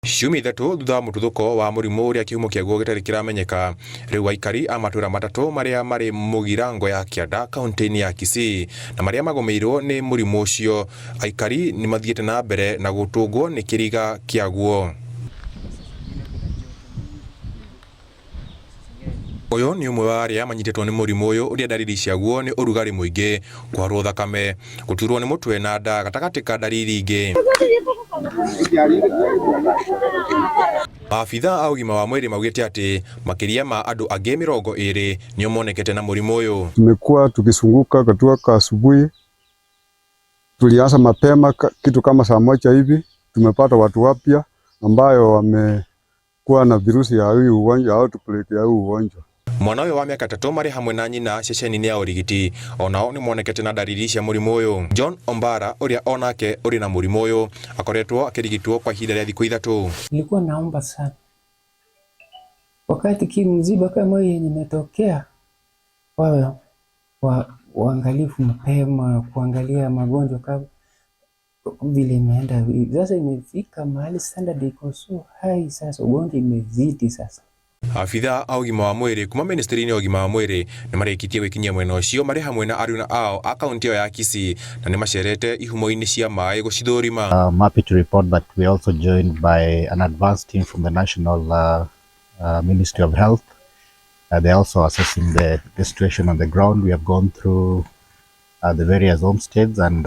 Ciumia 3 thutha wa mũtuthũko wa mũrimũ ũrĩa kĩhumo kĩaguo gĩtarĩ kĩramenyeka, rĩu aikari a matũra matatũ marĩa marĩ Mũgirango ya Kĩanda kaunti-inĩ ya Kisii na marĩa magũmĩirwo nĩ mũrimũ ũcio, aikari nĩ mathiĩte na mbere na gũtũngwo nĩ kĩriga kĩaguo. Ũyũ nĩ ũmwe wa arĩa manyitĩtwo nĩ mũrimũ ũyũ ũrĩa ndariri ciaguo nĩ ũrugarĩ mũingĩ, kũharwo thakame, gũturwo nĩ mũtwe na nda gatagatĩ ka ndariri ingĩ. Maabitha a ũgima wa mwĩrĩ maugĩte atĩ makĩria ma andũ angĩ 20 nĩo monekete na mũrimũ ũyũ. Tumekuwa tukizunguka kutoka asubuhi, tulianza mapema kitu kama saa 1 hivi, tumepata watu wapya ambayo wamekuwa na virusi ya huyu ugonjwa, outbreak ya huu ugonjwa. Mwana ũyũ wa mĩaka 3 marĩ hamwe na nyina ceceni-inĩ ya ũrigiti onao nĩ monekete na ndariri cia mũrimũ ũyũ. John Ombara ũrĩa onake ũrĩ na mũrimũ ũyũ akoretwo akĩrigitwo kwa ihinda rĩa thikũ 3. Nilikuwa naomba sana wakati kimziba kama hii yenye imetokea, wawe waangalifu mapema kuangalia magonjwa kama vile imeenda sasa, imefika mahali standard iko so high sasa, ugonjwa imezidi sasa. Abitha a ũgima wa mwĩrĩ kuma ministry-inĩ ya ũgima wa mwĩrĩ nĩ marĩkĩtie gwĩkinyia mwena ũcio marĩ hamwe na aruna ao a kaunti ĩyo ya Kisii na nĩ macerete ihumo-inĩ cia maĩ gũcithũrima. I'm happy to report that we are also joined by an advanced team from the National Ministry of Health. They're also assessing the situation on the ground. We have gone through the various homesteads and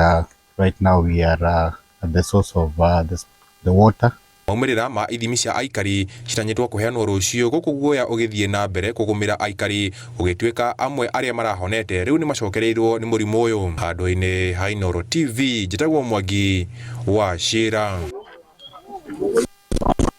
right now we are at the source of the water. Maumĩrĩra ma ithimi cia aikari citanyĩtwo kũheanwo rũciũ gũkũ guoya ũgĩthiĩ na mbere kũgũmĩra aikari gũgĩtuĩka amwe arĩa marahonete rĩu nĩ macokereirwo nĩ mũrimũ ũyũ. Handũ-inĩ ha Inooro TV, njĩtagwo Mwangi wa Cira.